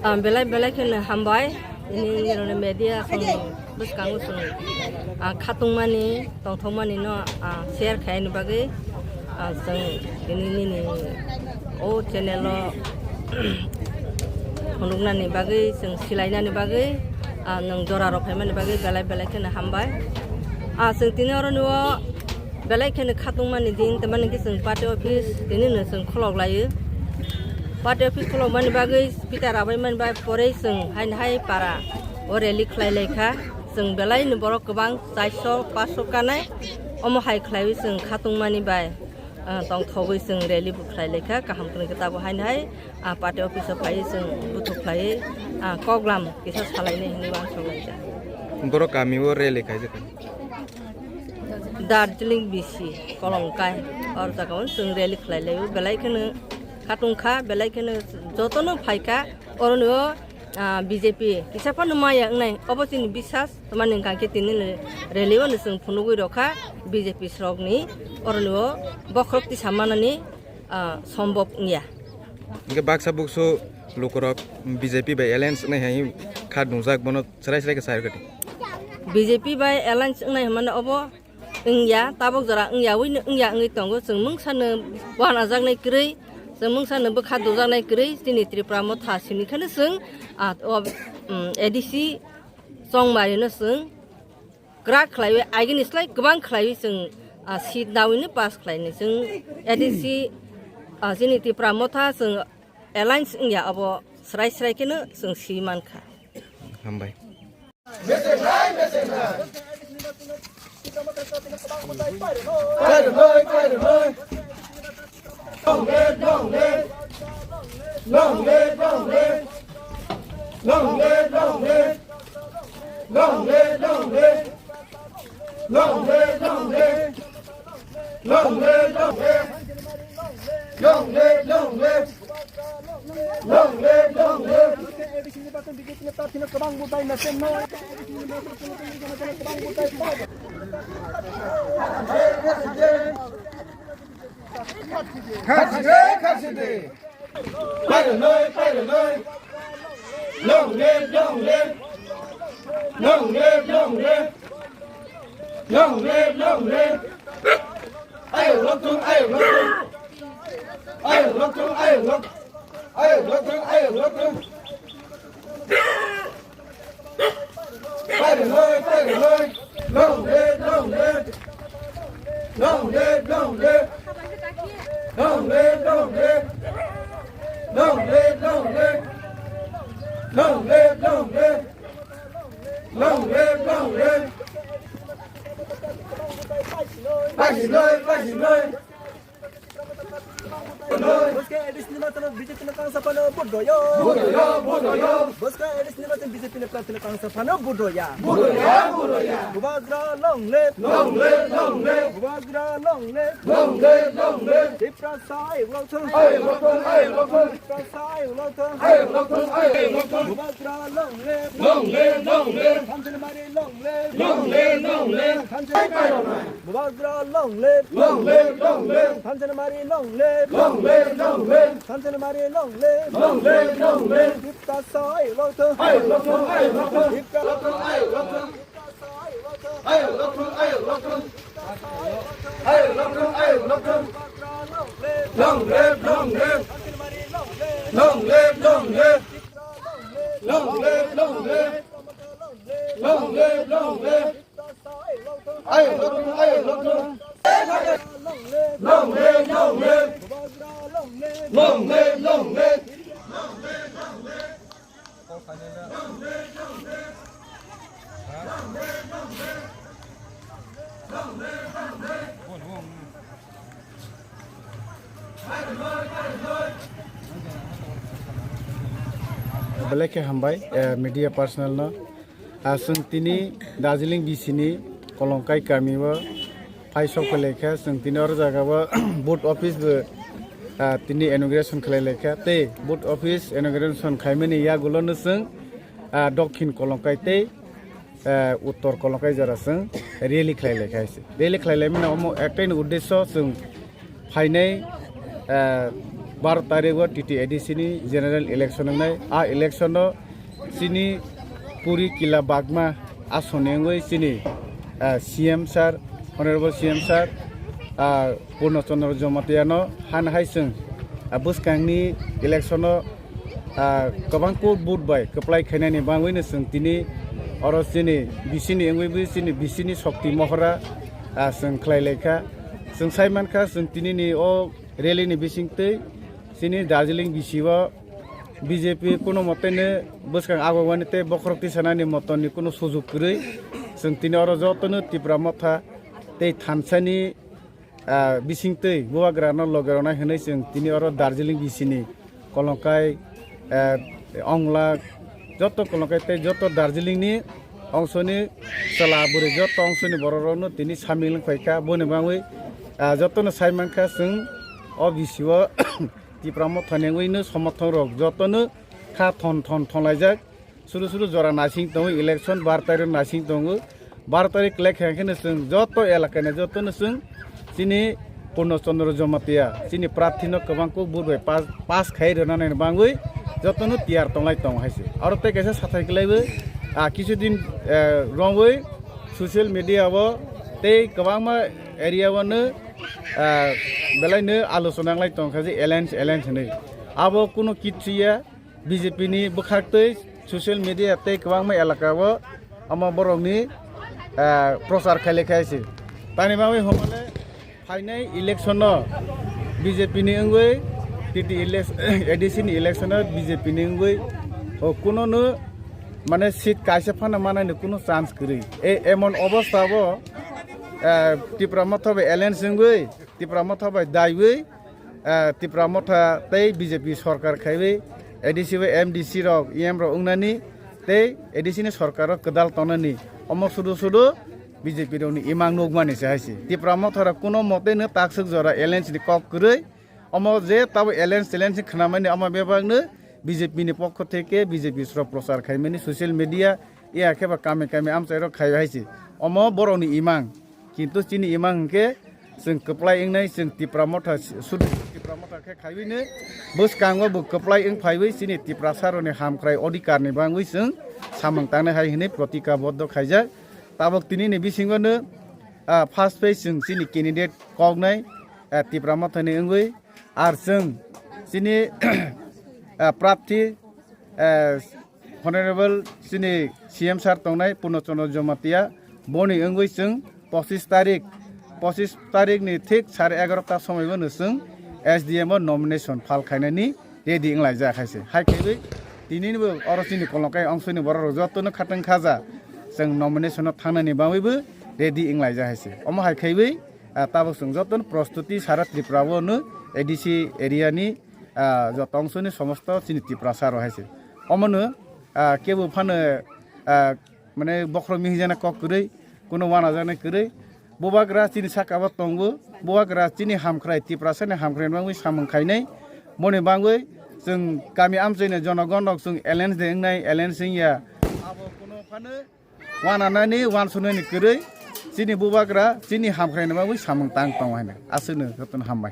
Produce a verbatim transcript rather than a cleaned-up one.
Ah, belai belai kheno hambai, ini nirokni media songni bwskango chwng, ah, khatungmani, tongthokmani no, ah, share khaini bagwi, ah, chwng tini nini o channel o phunuknani bagwi, chwng silainani bagwi, ah, nwng jora rok phaimani bagwi belai belai kheno hambai. Ah, chwng tini oroni o belai kheno khatungmani din, tamani khe chwng party office tini no chwng kholok laio. Party office kholokmani bagwi, pita rabaimani bai porei chwng haino hai para o rally khlai lai kha. Chwng belai no borok kwbang, chaiso paso kanai, omo hai khlaiwi chwng khatungmani bai, ah, tongthogwi chwng rally bo khlai lai kha. Kaham kwrwng khe tabuk haino hai, ah, party office o phaiwi chwng buthuk khlaiwi, ah, koklam kisa salainai hinwi uansuk lai kha. Borok kami o rally khaijak kha. Darjeeling B C Kolongkai, or jaga o chwng rally khlai laio, belai kheno khatung kha, belai kheno jotono phai kha, oroni o, ah, B J P kisa phano maya wngnai, obo chini bisas, tamani hwnkha khe tini rally o no chwng phunugwi rw kha B J P srokni, oroni o bokhorok tisa manani, ah, sombok wngya. Hingke baksa buksu lukurok B J P bai alliance wngnai hai kha dungjak, bono chwrai chwrai khe sai rwkha di. B J P bai alliance wngnai hwnmano obo wngya, tabok jora wngya, wngya wngwi tongo. Chwng mungsano wanajaknai kwrwi, chwng mungsano bwkha dujaknai kwrwi, chini Tripura motha simi kheno chwng, ah, o, um, A D C chongmarino chwng kwrak khlaiwi, agini slai kwbang khlaiwi chwng, ah, seat nawino pass khlainai. Chwng A D C, ah, chini Tripura motha chwng alliance wngya, abo srai srai kheno chwng swi mankha. Hambai. Long live, long live. Long live, long live. Long live, long live. Long live, long live. Long live, long live. Long live, long live. Long live, long live. Long live, long live. Khasi de, khasi de. Pairwnoi, pairwnoi. Long live, long live. Long live, long live. Long live, long live. Ayok lokthung, ayok lokthung. Ayok lokthung, ayok lok-, ayok lokthung, ayok lokthung. Pairwnoi, pairwnoi. Long live, long live. Long live, long live. Long live, long live. Long live, long live. Long live, long live. Long live, long live. Paisi noi, paisi noi. Bwskang A D C ni mantano B J P ni kangsa phano budoyo. Budoyo, budoyo. Bwskang A D C ni mantano B J P ni prarthi ni kangsa phano budoya. Budoya, budoya. Bubagra long live. Long live, long live. Bubagra long live. Long live, long live. Tiprasa ayok lokthung. Ayok lokthung, ayok lokthung. Tiprasa ayok lokthung. Ayok lokthung, ayok lokthung. Bubagra long live. Long live, long live. Thanchani mari long live. Long live, long live. Thanchani mari. Bubagra long live. Long live, long live. Thanchani mari long live. Long live, long live. Thanchani mari long live. Long live, long live. Tiprasa ayok lokthung. Ayok lokthung, ayok lokthung. Tiprasa ayok lokthung. Ayok lokthung, ayok lokthung. Ayok lokthung, ayok lokthung. Long live, long live. Long live, long live. Long live, long live. Long live, long live. Ayok lokthung, ayok lokthung. Long live, long live. Long live, long live. Belai khe hambai, eh, media personnel no. Ah, chwng tini Darjeeling B C ni Kolongkai kami o phai sok phailai kha, chwng tini oro jaga o booth office bo, ah, tini inauguration khlai lai kha. Tei booth office inauguration khaimani yagulo no chwng, ah, Dokhin Kolongkai tei, ah, Uttor Kolongkai jora chwng rally khlai lai kha. Rally khlai lai mani omo ektai ni uddesyo chwng phainai, ah, Baro tarikh o T T A D C ni general election wngnai. A election o chini Puri Kila Bagma asoni wngwi chini, ah, C M sir, Honorable C M sir, ah, Purno Chandra Jamatia no han hai chwng, ah, bwskang ni election o, ah, kwbang kuk vote bai kwplai khainani bangwi no chwng tini oro chini B C ni wngwi bwi chini B C ni shokti mohora, ah, chwng khlai lai kha. Chwng sai man kha chwng tini ni o rally ni bising twi chini Darjeeling B C o B J P kuno mote no bwskang agogwani tei bokhorok tisanani moton ni kuno sujuk kwrwi. Chwng tini oro joto no Tipra Motha tei thansa ni, ah, bising twi bubagra no loge rwnai hwnwi chwng tini oro Darjeeling B C ni Kolongkai, ah, Onglak, joto Kolongkai tei joto Darjeeling ni ongso ni chwla bwrwi joto ongso ni borok rok no tini samil wng phai kha. Boni bangwi, ah, joto no sai man kha chwng o B C o Tipra Motha ni wngwi no somothon rok joto no kha thon thon thon laijak. Suru suru jora nasing tongo, election bar tarikh nasing tongo. Bar tarikh kwlai kha khe no chwng joto elaka ni joto no chwng chini Purno Chandra Jamatia chini prarthi no kwbang kuk vote bai pass, pass khai rwna nai bangwi joto no tiyar tonglai tongo hai se. Aro tei kaisa sathai kwlai bo, ah, kisu din, eh, romwi social media o tei kwbangma area o no, ah, belai no alochona wnglai tong kha je alliance, alliance hinwi. Abo kuno kichu ya. B J P ni bwkhak twi social media tei kwbangma elaka o omo borok ni, ah, prochar khailai khai se. Tani bagwi hwnmale phainai election no B J P ni wngwi, T T elec-, A D C ni election no B J P ni wngwi, o kuno no mane seat kaisa phano manani kuno chance kwrwi. E, emon obostha o, ah, Tipra Motha bai alliance wngwi, Tipra Motha bai daiwi, eh, Tipra Motha tei B J P sorkar khaiwi A D C bai M D C rok, E M rok wngnani tei A D C ni sorkar o kwdal tongnani omo sudu sudu B J P rokni imang nukmani se hai se. Tipra Motha rok kuno mote no takswk jora alliance ni kok kwrwi omo je tabo alliance challenge khnamani omo bebak no B J P ni pokho theke B J P srok prochar khaimani social media ya khe ba kami kami amchai rok khai hai se. Omo borok ni imang. Kintu chini imang hwnkhe chwng kwplai wngnai, chwng Tipra Motha sudu Tipra Motha khe khaiwi no bwskango bo kwplai wng phaiwi chini Tiprasa rokni hamkrai odhikar ni bangwi chwng samung tangnai hai hwnwi protika boddo khaijak. Tabok tini ni bisingo no, ah, first phase chwng chini candidate koknai, ah, Tipra Motha ni wngwi ar chwng chini, ah, prarthi, ah, Honorable chini C M sir tongnai Purno Chandra Jamatia, boni wngwi chwng pochis tarik, pochis tarik ni thik sare egarota somoi bono chwng S D M o nomination file khainani ready wnglaijak hai se. Hai khaiwi tini bo oro chini Kolongkai ongsoni borok rok joto no khatang khaja chwng nomination o thangnani bagwi bo ready wnglaijak hai se. Omo hai khaiwi, ah, tabok chwng joto no prostuti sara Tripura o no A D C area ni, ah, joto ongsoni somosto chini Tiprasa rok hai se. Omo no, ah, kebo phano, ah, mane bokhorok mihijana kok kwrwi, kuno wanajaknai kwrwi. Bubagra chini saka o tongo, bubagra chini hamkrai, Tiprasa ni hamkrai ni bagwi samung khainai. Boni bagwi chwng kami amchaini jonogon rok chwng alliance de wngnai, alliance wngya. Abo kuno phano wananani, wansunani kwrwi chini bubagra chini hamkrai ni bagwi samung tang tongo hinwi. Aswkno jotono hambai.